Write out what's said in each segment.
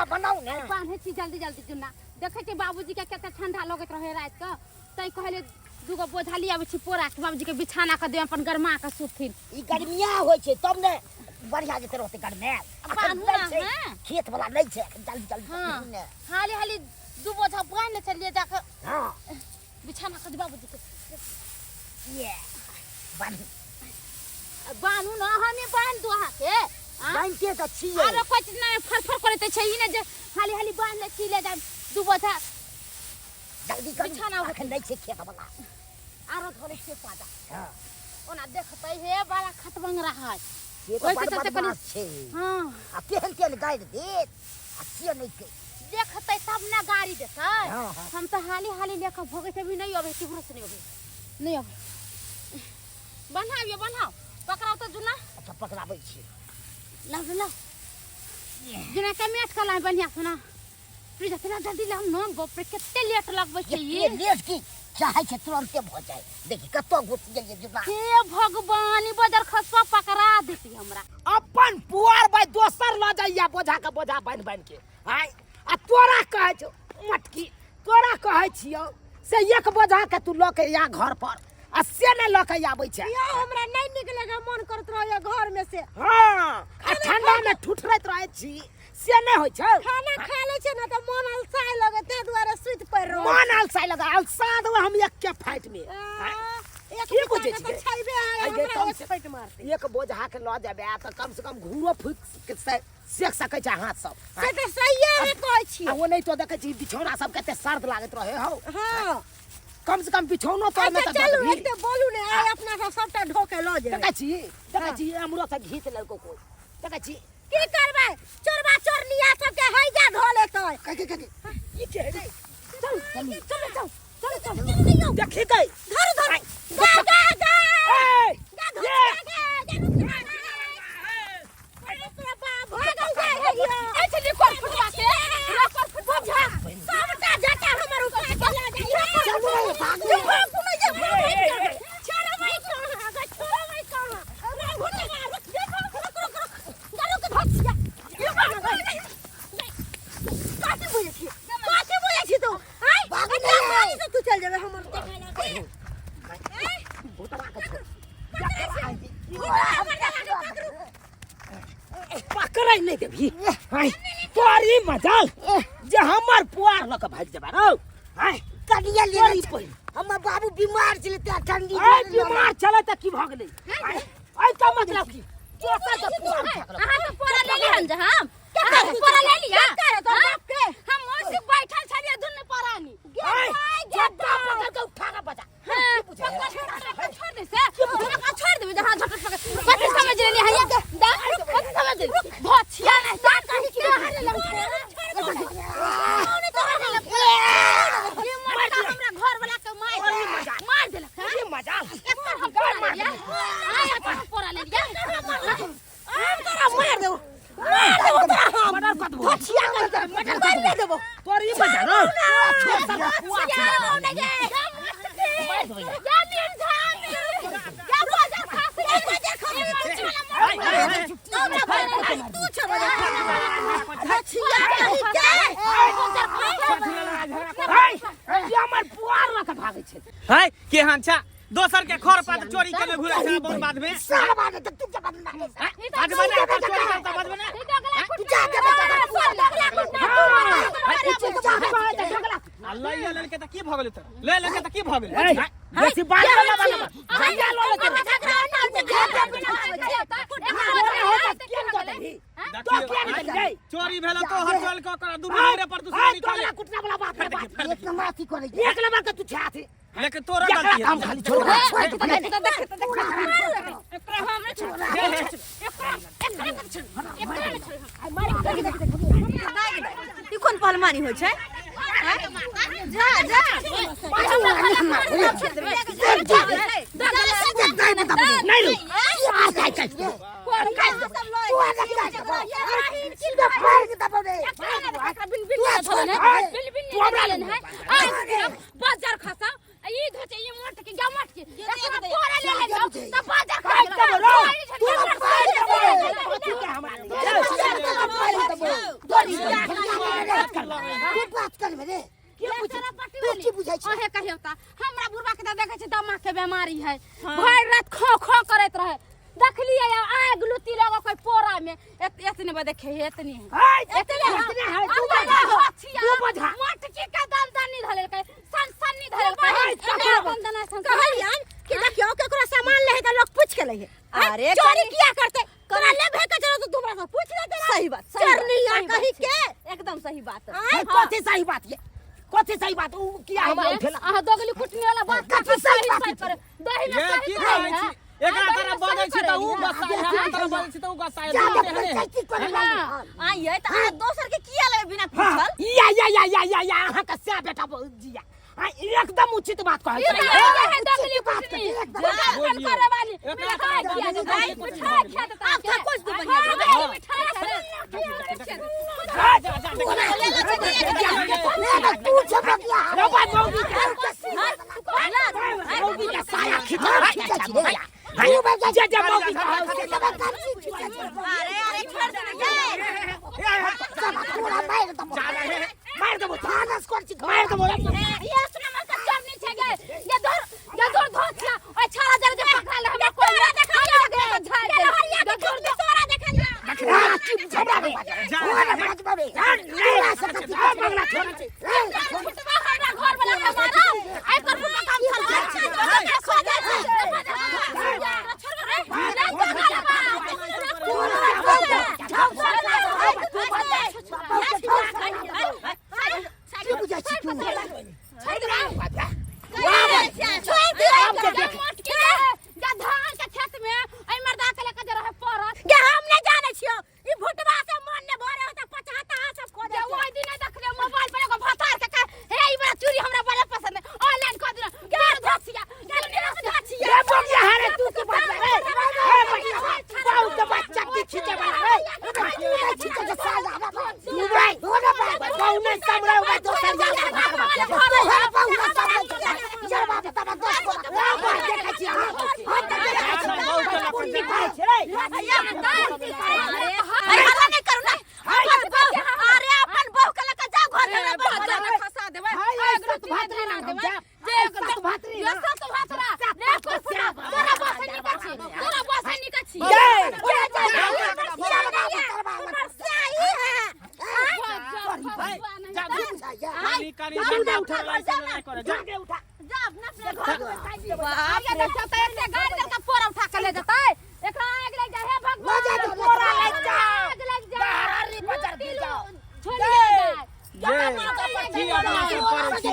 बनाउ ने। बान्है छी जल्दी जल्दी जुन्ना। देखै छी बाबूजी के कते ठंडा लगैत रहे राति के, तैं कहले दूगो बोझा लिया आबै छी पोरा के, बाबूजी के बिछाना के देब, अपन गरमा के सुतथिन। ई गर्मिया होइ छै तब ने बढ़िया जेते रहतै गरमायल। अखन बान्हू नहि ना, छै, हाँ। खेत वाला नहि छै अखन, जल्दी जल्दी हाँ। बान्हू ने। हाली हाली दू बोझा बान्हि ले चलिए जाके। हाँ। बिछाना के दे बाबूजी के। ये बान्हू। बान्हू ना, हमे बान्हि दू अहाँके। आँ? बान्हिते तऽ छियै। आरो कोइ चीज नहि फरफर करैत छै, ई नहि जे हाली हाली बान्हि लै छी ले जायब दू बोझा। जल्दी करू, बिछाना होतै। अखन नहि छै खेत वाला। आरो धरे छियै पाजा। हाँ। ओना देखतै हे बड़ा खतबंगरा है। से तऽ ओहिके बड़ चलते कनि बदमाश छै। हाँ। आ केहन केहन गाड़ि देत आ से नहि के। देखतै तब ने गाड़ी देतै। हाँ, हाँ। हम तऽ हाली हाली लेके भगै छै, अभी नहि अबै, केकरो से नहि अबै, नहि अबै। बन्हाउ ये, बन्हाउ, पकड़ाउ तऽ जुना। अच्छा पकड़ाबै छी। लाउ लाउ जुना के मेट के लाइ बढ़िया से ना। प्लीज इतना जल्दी लाउ ना, बाप रे कते लेट लगबै छै ई। एते लेट की चाहै छै तुरंते भऽ जाय। देखी कतऽ घुसि गेलियै जुना। हे भगवान, ई बजर खसुआ पकड़ा देती हमरा। अपन पुआर बाइ दोसर लऽ जाइया बोझा के बोझा बान्हि बान्हि के। आँय, आ तोरा कहै छौ मटकी, तोरा कहै छियौ से एक बोझा के तू लऽ के आ घर पर, आ से नहि लऽ के आबै छै। यौ हमरा नहि नीक लगे, मन करैत रहैया घर में से। हाँ, आ ठंडा में ठुठरैत रहै छी से नहि होइ छै। खाना खा लै छै ने तऽ मन अलसाय लगे, ताहि दुआरे सुति पड़ि रहल। मन अलसाय लगे, अलसा देबै हम एके फाइट में। आ, एक की बुझै बीता के छियै? तऽ छैबे है, आइ गे, हमरा कम एक से- फाइट मारतै। एक बोझा के लऽ जेबै तऽ कम से कम घूरो फूकि के सेक सकै छै हाथ सब। से तऽ सहिए अहाँ कहै छी। आ ओ नहि तो देखै छी बिछौना सब कते सर्द लागैत रहे हौ। हाँ। कम से कम बिछौनो तर में अच्छा, तऽ चलू, दबही। एते बोलू ने, आइ अपना सब सबटा ढोके लऽ जेबै। देखै छी, देखै छी, हमरो से घीच लेलको कोइ। देखै छी। की करबै? चोरबा चोरनिया सबके हैजा धऽ लेतै। कह, कह, कह, ई के रे? चल, चल, चल, चल, चल, चल। देखी गई। धर, धर। गा, गा, गा। ए, गा, धर, ये। गा, गा, गा, गा। पकड़ै नहि देबही। आँय, तोरी मजाल जे हमर पुआर लऽ कऽ भागि जेबा रौ। आँय, कनिया ले तोरी पहिल। हमर बाबू बीमार छलै तें ठंडी आँय, बीमार छलै तऽ की भऽ गेलै? आँय, आँय, का मतलब की? दोसर के पुआर फेकलक। अहाँ के पोरा ले लिहन जे हम। अहाँ के पोरा ले लिया। हम ओसी बैठल छलियै दुनू परानी। आँय, जब्बा पकड़ के उठा के बजा। हाँ, पक्का छोड़ दे, छोड़ दे से। पक्का छोड़ दे, जहाँ झटक पकड़। कथी समझ लेली है ये? दा, कथी समझ लेली? धोछिया नहीं, दा कहीं के हारे लग। ये मरता हमरा घर वाला के मार देलक। मार देलक, हाँ? ये मजाल। एकर हम पोरा ले लिया। आय, एकर हम पोरा ले लिया। हम तोरा मार देबो, मार देबो तोरा हम। मर्डर कऽ देबो। धोछिया कहि के मर्डर कऽ मारिए देबो। तोर ई मजाल, हौ। छोड़ सब पुआर धोछिया छेलै। नहीं गे। जा निर्झा, जा बाजार खासी। बाजार खासी। आय, आय, आय। तू छेबै धोछिया कहि के। आय, ई हमर पुआर लऽ कऽ भागै छै। है केहन छ दोसर के खर पात चोरी केने घुरै छ बन बाद में। साला ने तू के बदना बाजबे ने, ओकर चोरी करता बाजबे ने। तू जा के बचा आ लइया लेलके त की भ गेलै त ले लेलके त की भ गेलै? ए, बेसी बात वाला बाला भैया लऽ लेतै। चोरी भेल तो हर चल के ओकरा दुनू मेरे पर दुश्मनी कर कुटना वाला बात फेर देखी, फेर एक नंबर अथी करे एक नंबर के तू छाती लेकिन तोरा एकरा गलती है। काम खाली छोड़ छोड़ ई कोन पहलवानी होइ छै? जा जा नहीं रू बाजार खसा ई धोचे ई मोट के गा मोट के एकरा पोरा ले ले जाओ त बाजार खा तू हमरा छै। अहे कहियो त हमरा बुढ़बा के त देखै छी दमा के बीमारी है, भरि रात खो खो करैत रहे। देखलियै आग लुत्ती लगो कोई पोरा में एतने बा देखे है एतने है। है, एतने है। एतने है, दू अब बोझा, होछिया, दू बोझा। मोटकी के दंदनी धरेलकै, सनसनी धरेलकै। है, एतने दंदना सनसनी। कहलियन कि देखियो केकरो सामान ले है त लोग पूछ के ले है। अरे चोरी कनी- किया करते तोरा लेबे के जरूरत तो हमरा से पूछ लेते रह। सही बात, सही बात, चोरनी सही बात कही छै। के एकदम सही बात। है, कथी सही बात ये? कथी सही बात? ऊ किया हमरा उठेला? अहाँ दोगली कुटनी वाला बात कथी सही बात सही छै? करे। दही में ये सही की करे कहै है। छी? एकरा आ, तरफ दही में बजै सही छी तऽ करे ऊ है। गसाइ, हमरा तरफ बजै छी तऽ ऊ गसाइ। जा दुनू तेहने है। पंचायती करे हाँ। आइए तऽ अहाँ दोसर के किया लेबै बिना हाँ, पूछल? या या या या या या अहाँ के सै बेटा जिया। हाँ, एकदम उचित बात कहै ई छै। तऽ है दोगली बात कुटनी। एकदम। दुकान करे वाली। एकरा मिठाई तरफ खिया बजै देतै, छी, मिठाई खिया देतै। आब तऽ कुछ दू हाँ, बढ़िया दही मिठाई खिया देतै। जा जा जा देख। तू छपा किया? रे भाई, मौगी के मौगी के साया खींचा खींचा छी रे। तू बजा जे जे मौगी के अरे अरे छोड़ दे ना ये। तोरा मार दबो। जा जा हे, हे। मार देबो, भानस कर छी। मार देबो रे। ये सुना मत चोरनी छै गे। ये धर ये धर धोतिया ओइ छाड़ा जरे जे पकड़ा ले हमरा कोई ना देखा ले झाड़ दे। हरिया के खेत में सोरा देखलिया। झबरा बे। जा तोरा जा हे। बजबे। तोरा से कथी? बंगला छोड़ छै। फुटवा हमरा घर वाला के मारा। आइ कर फुटवा काम चल जाइ छै। खो जाइ छै। की बुझै छी तू? छोड़ दे। धान के खेत में एहि मर्दा के लेके जे रहे पड़त। गे हम नहीं जानै छियो, ई भुटवा से मन ने भरे होता पचहता सब खो जे जाइ छै। ओहि दिन देखलियै मोबाइल पर एगो भतार के कहे, हे ई बड़ा चूड़ी हमरा बड़ा पसंद है, ऑनलाइन कऽ दिना। गेल धसिया, गेल धसिया। रे बगिया हरे तू के बात रे। हे बगिया, बहुत बच्चा की खींचे वाला रे। तू नहीं छींचे के साला रे। तू भाई, बहु नहीं समरे हुआ दोसर जा तोहर बहु ना समझ जर बाप तब दोस्त को। रे भाई देखै छी अहाँ, हम तऽ देखै छी। बहुत चला कुन्नी खाइ छै रे। अरे हल्ला नहीं करू ना। अपन बहू, अरे अपन बहू के लके जाओ घर में बहू बच्चा के के खसा देबै। हाय, हाय, सत भातरी ना हम जाब। सत भातरी ना। सत भातरा। रे कोइ फुटा, तोरा बस निकल छी, तोरा बस निकल छी। ये तुम्हार सही है। कनी कनी झगड़ा उठा लड़ाई करे जा। जाके उठा। जा अपना अपना घर में खाइ दियो। आगे देखियौ तऽ एते गाड़ी देलकै पोरा उठा के ले जेतै। एकरा आगि लागि जाइ, हे भगवान। लऽ जा दे, पोरा लागि जा। आगि लागि जाइ। बाहरी बजार गिर जाओ। झोलिया जाइ। ये की अपना सब करै छी?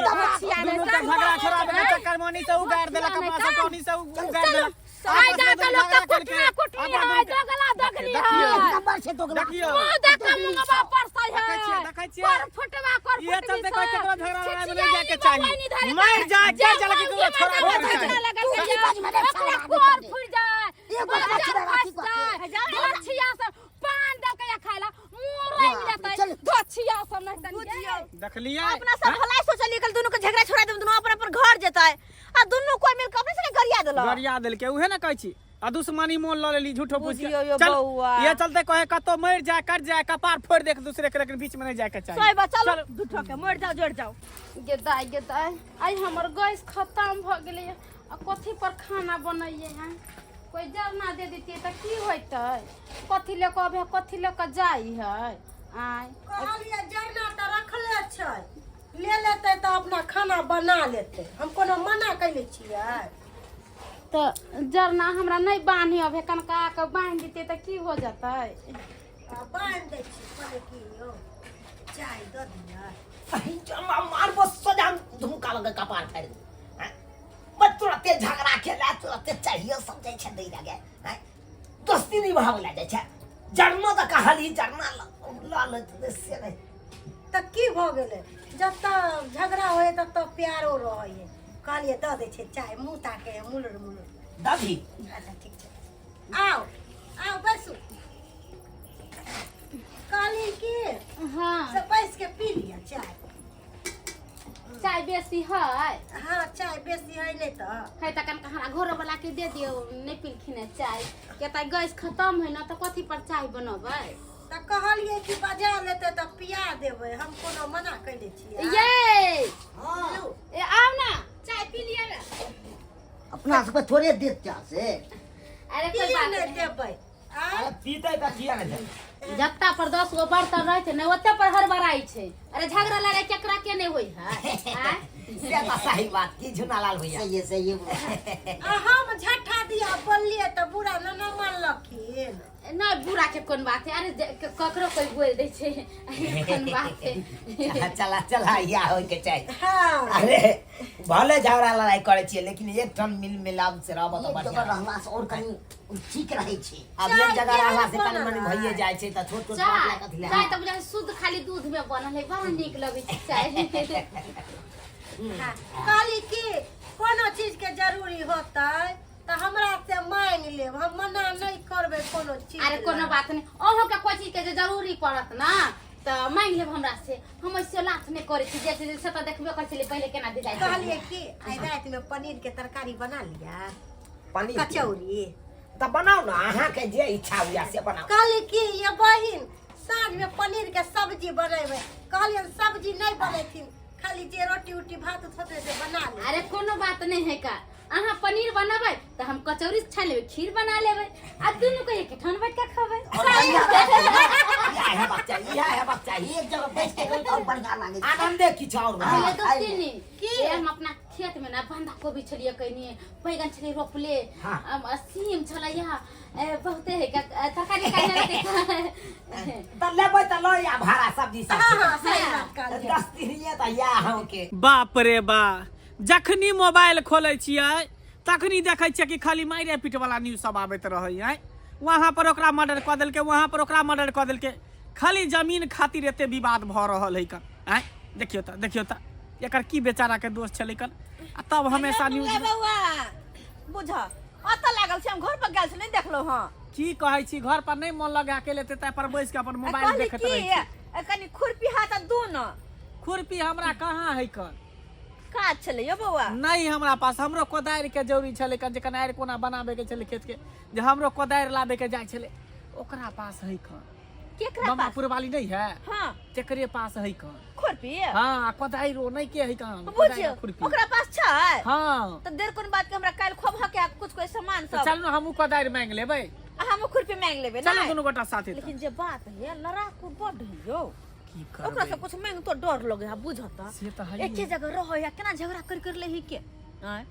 दुनू के झगड़ा छोड़ाबे के चक्कर में ओनी से उ गारि देलक, अपना सब के ओनी से उ गारि देलक। आइ आपस में जा के दुनू लोक झगड़ा तऽ कुटना करके कुटनी अपना है, दुनू के- दोगला दोगली देखियौ। है। नंबर छै दोगला। देखियौ। मुँह देख के मुँहवा परसै है। देखै छियै, देखै छियै। कर फुटवा कर इहे फुटबी चलते से। कहै केकरो झगड़ा लड़ाई में नहि जायके छिछियाई चाही। बबैनी धरे मरि जाय, जे के चले केकरो मौगी छोड़ाबे मर्दा के चाही। झगड़ा लगल तू के की बाजमे रे, ओकरा साला कोर आदमी। फुटि जाय, एगो बच्चा बच्चा फँसि अथी कऽ के। जाय, धोछिया सब पान देलकै या खाय ला, मुँह रंगि जेतै, चल। धोछिया सब नहि तनी गे। देखलियै? अपना सब भलाई सोचलिए कल दुनू के झगड़ा छोड़ा देब, दुनू अपन अपन घर जेतै आ दुनू कोई मिल के अपने से गरिया देलक। गरिया देलकै, उहे ने कहै छी आ दुश्मनी मोल लऽ लेली झूठो पूछ बुझियौ के। यौ चल बौआ। ये चलते कहे कतौ मरि जाय कट जाय कपार फोड़ि देख दूसरे के, लेकिन बीच में नहीं जाय के चाही। सही बात, चलो झूठो के मर जाओ जड़ जाओ। गे दाइ गे दाइ, आइ हमर गैस खतम भऽ गेलै आ कथी पर खाना बनैयै हैं? कोइ जरना दे दितियै तऽ की होइतै? कथी लऽ कऽ अबै, कथी लऽ कऽ जाइ है? आँय कहलियै जरना तऽ रखले छै, ले लेतै तऽ अपना खाना बना लेतै, हम कोनो मना कैले छियै? तऽ जरना हमरा नहि बान्हि अबै, कनका कऽ बान्हि दितियै तऽ की हो जेतै? आ बान्हि दै छी। कहले की यौ, चाय दऽ दियै। मारबो सजा धुमका लगे कपार फाड़ि दे। बस तुरते झगड़ा खेला तुरते चाहिए समझै छै दै लगे। हैं? दोस्ती निभाबै लए जाइ छै। जरना तऽ कहली जरना लऽ लेतै से नहि। तऽ की भऽ गेलै? जतऽ झगड़ा होइ ततऽ प्यारो रहै। कहलियै दऽ दै छै चाय, मुँह ताके मुलुर मुलुर। दही। अच्छा ठीक छै, आउ आउ बैसू। कहली की हाँ से बैस के पी लिअ चाय। चाय बेसी है? हाँ चाय बेसी है नहि तऽ है तऽ कनका हमरा घरोवला के दे दियौ, नहि पीलखिन है चाय। किया तऽ गैस खतम है न, तऽ कथी पर चाय बनबै? तऽ कहलियै कि बजा लेतै तऽ पिया देबै हम कोनो मना कैले छियै ये हाँ ए आउ ना चाय पी लिअ ना अपना सबके थोड़े देत चा से अरे कोई की बात नहि नहीं देबै आँय अरे पीतै तऽ किया नहि देबै जत्ता पर 10 गो बर्तन रहै छै ने ओते पर हड़बड़ाइ छै। अरे झगड़ा लड़ाई केकरा के नहि होइ है आँय? से तऽ सही बात की झुनालाल भैया। सही है, सही है। आ हम झट्ठा दिया बोललियै तऽ बुरा न न मानलखिन। नहि, बुरा के कोन बात है। अरे ककरो कोई बोल दै छै, कोन बात है। चला चला चला, या होय के चाही। हाँ। अरे भले झगड़ा लड़ाई करे छियै लेकिन एक ठाम मिल मिलाप से रहब तऽ एक बढ़िया जगह रहला से और कनी ठीक रहै छै। आब एक जगह चाय रहला से केहन कनी मनी बनल भइए है? जाइ छै तऽ छोट छोट बात चाय लए कथी लए। चाय तऽ बुझाइ शुद्ध खाली दूध में बनल है, बड़ा नीक लगै छै चाय। हाँ, कहली कि कोनो चीज के जरूरी होतै तऽ हमरा से मांगि लेब, हम मना नहि करबै कोनो चीज। अरे कोनो लए। बात नहि, अहूँ के कोई चीज के जे जरूरी पड़त ना तऽ मांगि लेब हमरा से। हम ऐसे लाथ नहि करै छी, जे चीज से तऽ देखबे करै छलियै पहिले केना दे जाइ छलियै। कहलियै कि आइ राति में पनीर के तरकारी बना लिया। पनीर के? कचौड़ी। तऽ बनाउ ने, अहाँके जे इच्छा हुए से बनाउ। कहली कि ये बहिन साँझ में पनीर के सब्जी बनेबै। कहलियन सब्जी नहि बनेथिन, खाली जे रोटी उटी भात उत होतै से बना ले। अरे कोनो बात नहीं है का, अहाँ पनीर बनेबै तऽ हम कचौड़ी छानि लेबै, खीर बना लेबै आ दुनू के एक ठाम बैठ के खेबै। और बढ़िया बात है। इएह हेबाक चाही, इएह हेबाक चाही। एक जगह बैठ के खाइ तऽ और बढ़िया लागै छै। आनंदे किछु और हाँ, रहत। दोस्ती की हम अपना खेत में ना बंधा कोबी छलियै कनी, बैगन छलियै रोपले। हाँ। सीम छलैया, बहुते है तरकारी खाइ लए। तऽ लेबै तऽ लऽ आ भाड़ा सब्जी सब। हाँ हाँ, सही बात कहलियै। दस दिन तऽ इएह अहाँके। बाप रे बा, जखनी मोबाइल खोलै छियै तखनी देखै छियै कि खाली मारि पीट वाला न्यूज सब आबैत रहै है। वहाँ पर ओकरा मर्डर कऽ देलकै, वहाँ पर ओकरा मर्डर कऽ देलकै, खाली जमीन खातिर एते विवाद भऽ रहल है कन। आँय देखियौ तऽ, देखियौ तऽ एकर की बेचारा के दोष छलै कन। आ तब हमेशा न्यूज ले बौआ, बुझ अतऽ लागल छै, हम घर पर गेल छी नहि देखलहुँ। हँ। की कहै छी, घर पर नहि मन लगा के लेते ताहि पर बैस के अपन आ मोबाइल कहली देखैत की रहै छी। कनी खुरपी हाथ दू न। खुरपी हमरा कहाँ है कन? काज छलै यौ बौआ। नहीं हमरा पास, हमरो कोदारि के जरूरी छलै कन, जे कनारि कोना बनाबे के छलै खेत के, जे हमरो कोदारि लाबे के जाइ छलै, ओकरा पास है कन। केकरा पास? मामापुर वाली नहीं है? हाँ। तेकरे पास है कन। खुरपी? हाँ, आ कोदारि ओ नहीं के है कन, कोदारि बुझियौ आ खुरपी ओकरा पास छै। हाँ। तऽ देर कोन बात के, हमरा काल्हि खोब के कुछ कोई सामान तऽ सब। चलू हमहूँ कोदारि मांगि लेबै। आ हमहूँ खुरपी मांगि लेबै। चलू नहि दुनू गोटा साथे तऽ। लेकिन जे बात है लड़ाकू बड है यौ। की ओकरा से करबै, कुछ मांग तो डर लगे है, बुझत। से तऽ है। एके जगह रहै है, केना झगड़ा कर कर ले ही के आँय,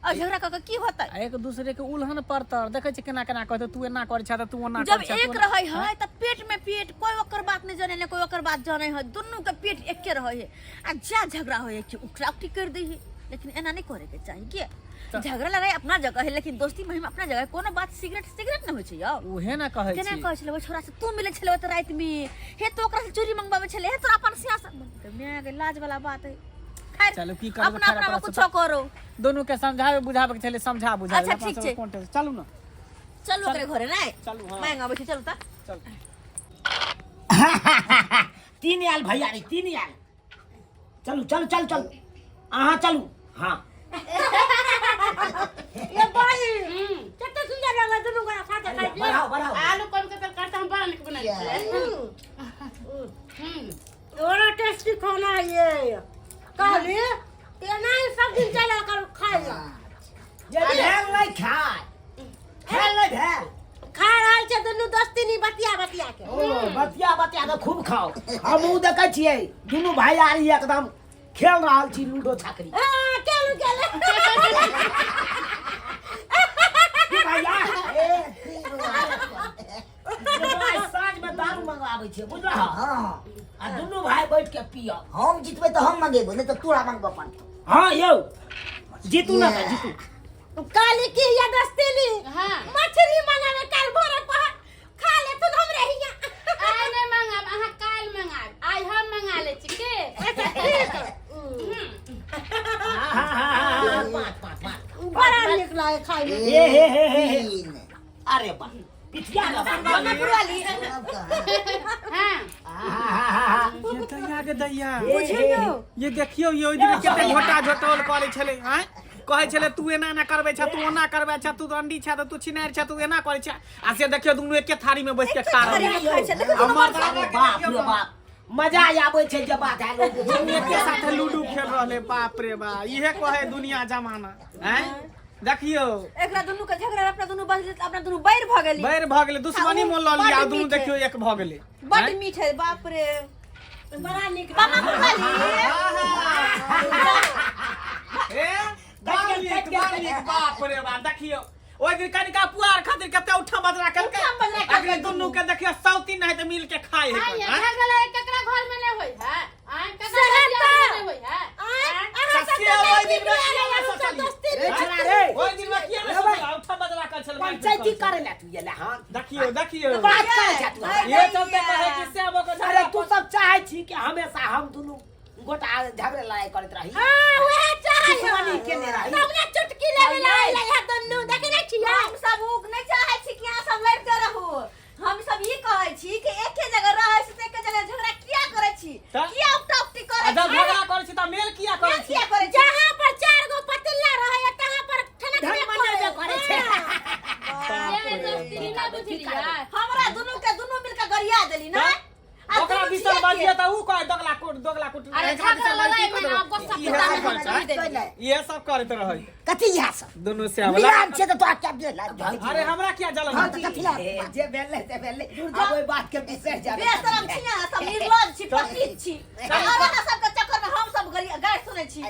और झगड़ा कर के की होतै? आ एक दूसरे के उल्हन पड़तर देखै छी केना केना कहतै, तू एना करै छह तऽ तू ओना जब करै छह, तू एक ओना- रहै है तऽ पेट में पेट, कोई ओकर बात नहीं जाने, कोई ओकर बात जाने है, दुनू के पेट एके रहै है। आ जा झगड़ा होय है कि उठरा उठी कर दै है, लेकिन एना नहीं करे के चाही के झगड़ा लड़ाई अपना जगह है लेकिन दोस्ती महिमा अपना जगह है। कोनो बात सिगरेट सिगरेट न होइ छै यौ। उहे ना कहै केना छी। कहै छलै ओहि छोरा से तू मिलै छलै ओतऽ राति में, हे तो ओकरा से चोरी मंगबाबै छलै, हे तोरा अपन सिया से my गे, लाज वाला बात है। खैर चलू की करबै, अपना खैर अपना में अपना कुछो करो। दुनू के समझावे बुझावे के छलै, समझा बुझा। अच्छा, ठीक छै। चलू ना। चलू ओकरे घरे नै। चलू, हाँ। मांग अबै छी, चलू तऽ। चलू। तीन आयल भैयारी, तीन आयल। चलू चलू चलू चलू, अहाँ चलू। हाँ। ये बहिन कते सुंदर लगलै दुनू गोरा साथे खाइ छी। बढ़ाओ बढ़ाओ। आलू कोबी के तरकारी तऽ हम बड़ा नीक बना छियै। बड़ा टेस्टी खाना है ये। कहली एना ही सब दिन चला कर खाइ ला। जे भेल नहीं खाय, भेल नहीं भेल। खा रहल छै दुनू दोस्तिनी बतिया बतिया के। ओ बतिया बतिया के खूब खाओ। हमहूँ देखै छियै दुनू भाई आरी एकदम खेल रहल छी लूडो छाकरी। हाँ, चलू चलू। की भैया ए, साँझ में दारू मंगाबै छियै बुझलह? हाँ। आ दुनू भाई बैठ के पियब। हम जितबै तऽ हम मंगेबो, नहि तऽ तोरा मंगबऽ पड़तौ। हाँ यौ, जीतू ना तऽ जीतू। काली की ये दोस्तिनी हाँ। मछली मंगावे काल भोरे पहर खा ले तू हमरे हिया। आइ नहि मंगाब, अहाँ काल्हि मंगाब, आइ हम मंगा लै छी के। हाँ हाँ हाँ हाँ, पाँच पाँच पाँच। बड़ा नीक लागे खाय में। हे हे हे हे हे। तीन। अरे वाह, पिठिया का बात। वाली। हाँ। ये दैया के दैया। बुझियौ। ये देखियौ, ये ओहि दिन कते घोटा झोटौल करै छलै आँय। कहै छलै तू एना एना करबै छ, तू ओना करबै छ, तू रंडी छ, तू छिनार छ, तू एना करै छ। आ से देखियो दुनू एके थारी में बैस के खा रहल थारी में खाइ छै। देखियौ आ दुनू मर्दाना के बाप देखियौ रे बाप, मजा आबै छै जे बात है लोग। दुनू एके साथे लूडो खेल रहले। बाप रे बा, इहे कहे दुनिया जमाना हैं। देखियो एकरा दुनू के झगड़ा, अपना दुनू बस, अपना दुनू बैर भऽ गेली, बैर भऽ गेलै, दुश्मनी मोल लऽ लिया। बड्ड दुनू मीठ है। देखियो एक भऽ गेलै। बड मीठ है, बाप रे। बड़ा नीक। मामा बुझली। ए बड़ नीक, बड़ नीक। बाप रे बाप, देखियो ओहि दिन कनिका पुआर खातिर कते उठा बजरा केलकै। उठा बजरा केलकै। अखनी दुनू के देखियो सौती नहीं तऽ मिल के खाइ है। आइ हैं? झगड़ा केकरा घर में नहीं होई है? आइ केकरा सएह घर में तऽ। नहीं होई है? अहाँ सब सस्ते तऽ ओहि दिन नहि में किया अहाँ नहि सब सोचलियै? दोस्ती ए छोड़ा रे। ओहि दिन में किया नहि रे भाई। सोचलियै? उठा बजरा कर छलै। पंचायती करे ला तू ये हाँ? देखियो, देखियो। बात करे छा तू हमरा। ये चलते कहै कि श्यामो के अरे झगड़ा तू सब चाहे छी कि हमेशा हम दुनू गोटा झगड़े लड़ाई करैत रही? हाँ, वएह चाहै। दुश्मनी केने रही। तब ने चुटकी लेवे ला आइले है दुनू, देखै नै छियै? हम सब उ नहि चाहै छी कि अहाँ सब लड़िते रहू। हम सब ई कहै छी कि एके जगह रहै छी तऽ एके जगह झगड़ा किया करै छी? तऽ? किया उकटा उकटी आ करै जब छी? झगड़ा करै छी तऽ मेल किया करै मेल छी? किया करै छी? जहाँ पर चार गो पतिल्ला रहै तहाँ पर ठनक धन मनेबे करै छै। ये दोस्ती नहि बुझलियै। हमरा दुनू के दुनू मिलके गरिया देली ना। तऽ? आ ओकरा दुनू बिसल छियै बाजिए के? तऽ ऊ कहै दोगला कुट, दोगला कुट। अरे एकरा झगड़ा बिसल लड़ाई बाजी में ना गुस्सा इहे पता सब नहीं करै छै। बुझि देलियै। इहे सब करैत रहै कथी इएह सब दुनू श्याम। मिलान छै तऽ तोरा क्या भेल? अरे हमरा किया जलन? हाँ, तऽ कथी ला? जे भेलै से भेलै, आब ओहि बात के बिसरि जाबै। बेशरम छी अहाँ सब, निर्लज्ज छी, पतित छी। और अहाँ सबके चक्कर में हम सब गरी गारि सुनै छी।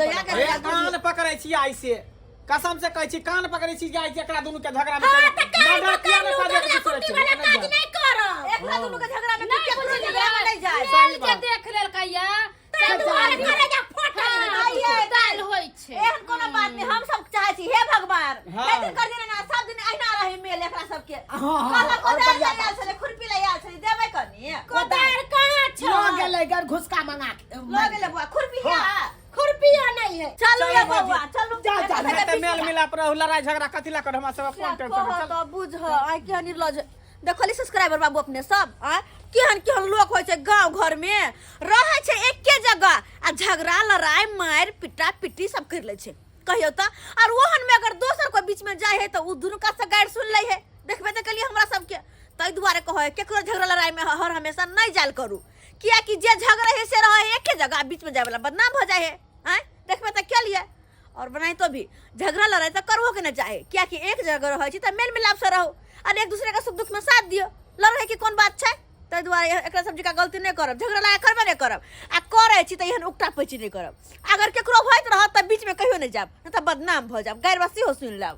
दया के ए कान पकड़ै छी आइ से, कसम से कहै छी, कान पकड़ै छी जे आइ से एकरा दुनू के झगड़ा में हाँ, तऽ कान मर्डर किया पकड़लू, नहि कऽ झगड़ा देब? कुट्टी वाला काज नहि करब। एकरा दुनू के झगड़ा में नहि केकरो बुझलियै। झगड़ा में नहि जाय। मेल जे देख लेलकै या ताहि दुआरे करे जा फटल। आइए। दालि होइ छै। एहन कोनो बात नहि। हम सब चाहै छी, हे भगवान, हाँ। एक दिन कर देने ना सब दिन अहिना रही मेल एकरा सबके। हाँ, हाँ, कहलक और कोदारि बढ़िया। लए आयल छलै, खुरपी लए आयल छलै, देबै कनी। कोदार कहाँ छौ? लऽ गेलै गर घुसका मंगा के। लऽ गेलै बौआ खुरपी है? खुरपियो नहीं है। चलू ये बौआ, चलू। जा, जा, एकरा सबके तऽ मेल मिलाप रहू, लड़ाई झगड़ा कथी ला कर? हमरा सब कोन टेंशन? कह चल। तऽ बुझ आइ केहन निर्लज देखली सब्सक्राइबर बाबू अपने सब आ केहन केहन लोक होइ छै। गाँव घर में रहै छै एके जगह आ झगड़ा लड़ाई मारि पिटा पिटी सब करि लै छै। कहियो तऽ और ओहन में अगर दोसर कोई बीच में जाइ है तऽ उ दुनू कात से गारि सुन लै है। देखबे तऽ केलियै हमरा सबके। ताहि दुआरे कहै केकरो झगड़ा लड़ाई में हर हमेशा नहि जायल करू, कियाकि जे झगड़ा है से रहै है एके जगह आ बीच में जाय वाला बदनाम भऽ जाइ है। आँय देखबे तऽ केलियै। और बनाइतो भी झगड़ा लड़ाई तऽ करबो के नहि चाही, कियाकि एक जगह रहै छी तऽ मेल मिलाप से रहू और एक दूसरे के सुख दुख में साथ दियौ। लड़ै के कोन बात छै? ताहि दुआरे एकरा सब जकाँ गलती नहि करब, झगड़ा लड़ाई करबे नहि करब आ करै छी तऽ एहन उकटा पैची नहि करब। अगर केकरो होइत रहत तऽ बीच में कहियो नहि जायब, नहि तऽ बदनाम भऽ जायब, गारि बात सेहो सुनि लेब।